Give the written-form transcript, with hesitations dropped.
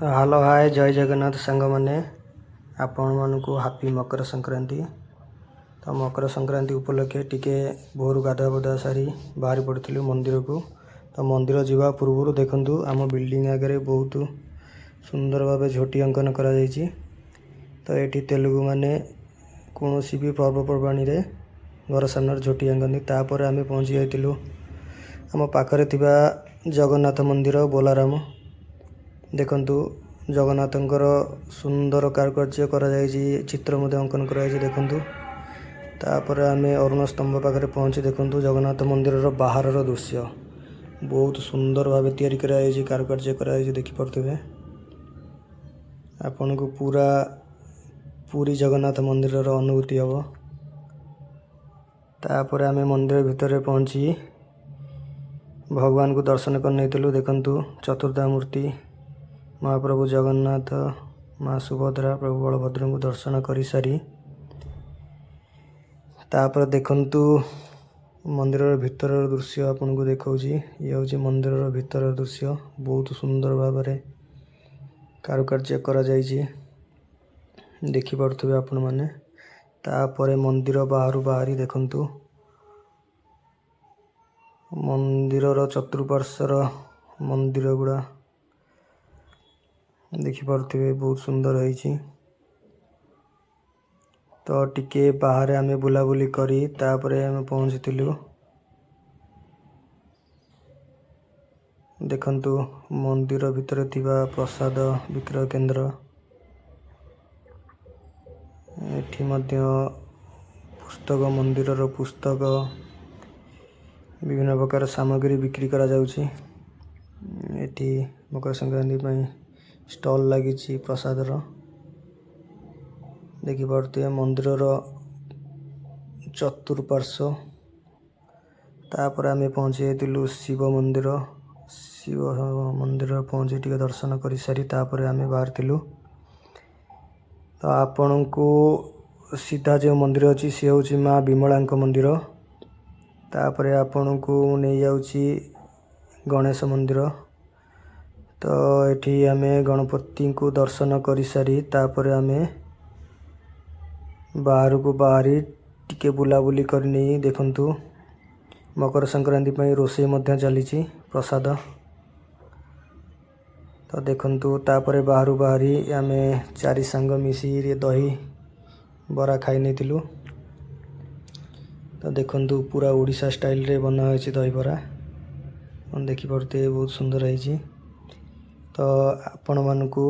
Hello hi, ଜୟ ଜଗନ୍ନାଥ ସାଙ୍ଗମାନେ। ଆପଣମାନଙ୍କୁ happy Makar Sankranti. ତ ମକର ସଂକ୍ରାନ୍ତି ଉପଲକ୍ଷେ ଟିକେ ଭୋରୁ ଗାଧୁଆ ପାଧୁଆ ସାରି ବାହାରି ପଡ଼ିଥିଲୁ ମନ୍ଦିରକୁ। ତ ମନ୍ଦିର ଯିବା ପୂର୍ବରୁ ଦେଖନ୍ତୁ, ଆମ ବିଲ୍ଡିଂ ଆଗରେ ବହୁତ ସୁନ୍ଦର ଭାବେ ଝୋଟି ଅଙ୍କନ କରାଯାଇଛି। ତ ଏଠି ତେଲୁଗୁମାନେ କୌଣସି ବି ପର୍ବପର୍ବାଣିରେ ଘର ସାମ୍ନାରେ ଝୋଟି ଆଙ୍କନ୍ତି। ତାପରେ ଆମେ ପହଞ୍ଚି ଯାଇଥିଲୁ ଆମ ପାଖରେ ଥିବା ଜଗନ୍ନାଥ ମନ୍ଦିର ବୋଲାରାମ। ଦେଖନ୍ତୁ, ଜଗନ୍ନାଥଙ୍କର ସୁନ୍ଦର କାରୁକାର୍ଯ୍ୟ କରାଯାଇଛି, ଚିତ୍ର ମଧ୍ୟ ଅଙ୍କନ କରାଯାଇଛି ଦେଖନ୍ତୁ। ତାପରେ ଆମେ ଅରୁଣ ସ୍ତମ୍ଭ ପାଖରେ ପହଞ୍ଚି ଦେଖନ୍ତୁ, ଜଗନ୍ନାଥ ମନ୍ଦିରର ବାହାରର ଦୃଶ୍ୟ ବହୁତ ସୁନ୍ଦର ଭାବେ ତିଆରି କରାଯାଇଛି, କାରୁକାର୍ଯ୍ୟ କରାଯାଇଛି। ଦେଖିପାରୁଥିବେ, ଆପଣଙ୍କୁ ପୁରା ପୁରୀ ଜଗନ୍ନାଥ ମନ୍ଦିରର ଅନୁଭୂତି ହେବ। ତାପରେ ଆମେ ମନ୍ଦିର ଭିତରେ ପହଞ୍ଚି ଭଗବାନଙ୍କୁ ଦର୍ଶନ କରିନେଇଥିଲୁ। ଦେଖନ୍ତୁ, ଚତୁର୍ଦ୍ଧା ମୂର୍ତ୍ତି ମହାପ୍ରଭୁ ଜଗନ୍ନାଥ, ମା ସୁଭଦ୍ରା, ପ୍ରଭୁ ବଳଭଦ୍ରଙ୍କୁ ଦର୍ଶନ କରିସାରି ତାପରେ ଦେଖନ୍ତୁ, ମନ୍ଦିରର ଭିତରର ଦୃଶ୍ୟ ଆପଣଙ୍କୁ ଦେଖାଉଛି। ଇଏ ହେଉଛି ମନ୍ଦିରର ଭିତରର ଦୃଶ୍ୟ। ବହୁତ ସୁନ୍ଦର ଭାବରେ କାରୁକାର୍ଯ୍ୟ କରାଯାଇଛି, ଦେଖିପାରୁଥିବେ ଆପଣମାନେ। ତାପରେ ମନ୍ଦିର ବାହାରୁ ବାହାରି ଦେଖନ୍ତୁ, ମନ୍ଦିରର ଚତୁଃପାର୍ଶ୍ୱର ମନ୍ଦିର ଗୁଡ଼ା ଦେଖିପାରୁଥିବେ, ବହୁତ ସୁନ୍ଦର ହେଇଛି। ତ ଟିକେ ବାହାରେ ଆମେ ବୁଲାବୁଲି କରି ତାପରେ ଆମେ ପହଞ୍ଚିଥିଲୁ। ଦେଖନ୍ତୁ, ମନ୍ଦିର ଭିତରେ ଥିବା ପ୍ରସାଦ ବିକ୍ରୟ କେନ୍ଦ୍ର। ଏଠି ମଧ୍ୟ ପୁସ୍ତକ, ମନ୍ଦିରର ପୁସ୍ତକ, ବିଭିନ୍ନ ପ୍ରକାର ସାମଗ୍ରୀ ବିକ୍ରି କରାଯାଉଛି। ଏଠି ମକର ସଂକ୍ରାନ୍ତି ପାଇଁ ଷ୍ଟଲ୍ ଲାଗିଛି ପ୍ରସାଦର। ଦେଖିପାରୁଥିବେ ମନ୍ଦିରର ଚତୁଃପାର୍ଶ୍ୱ। ତାପରେ ଆମେ ପହଞ୍ଚି ଯାଇଥିଲୁ ଶିବ ମନ୍ଦିର। ଶିବ ମନ୍ଦିର ପହଞ୍ଚି ଟିକେ ଦର୍ଶନ କରିସାରି ତାପରେ ଆମେ ବାହାରିଥିଲୁ। ତ ଆପଣଙ୍କୁ ସିଧା ଯେଉଁ ମନ୍ଦିର ଅଛି, ସିଏ ହେଉଛି ମା ବିମଳାଙ୍କ ମନ୍ଦିର। ତାପରେ ଆପଣଙ୍କୁ ମୁଁ ନେଇଯାଉଛି ଗଣେଶ ମନ୍ଦିର। ତ ଏଠି ଆମେ ଗଣପତିଙ୍କୁ ଦର୍ଶନ କରିସାରି ତାପରେ ଆମେ ବାହାରକୁ ବାହାରି ଟିକେ ବୁଲାବୁଲି କରିନେଇ ଦେଖନ୍ତୁ, ମକର ସଂକ୍ରାନ୍ତି ପାଇଁ ରୋଷେଇ ମଧ୍ୟ ଚାଲିଛି, ପ୍ରସାଦ। ତ ଦେଖନ୍ତୁ, ତାପରେ ବାହାରୁ ବାହାରି ଆମେ ଚାରି ସାଙ୍ଗ ମିଶି ଦହି ବରା ଖାଇ ନେଇଥିଲୁ। ତ ଦେଖନ୍ତୁ, ପୁରା ଓଡ଼ିଶା ଷ୍ଟାଇଲରେ ବନା ହୋଇଛି ଦହିବରା। ଆପଣ ଦେଖିପାରୁଥିବେ, ବହୁତ ସୁନ୍ଦର ହେଇଛି। ତ ଆପଣମାନଙ୍କୁ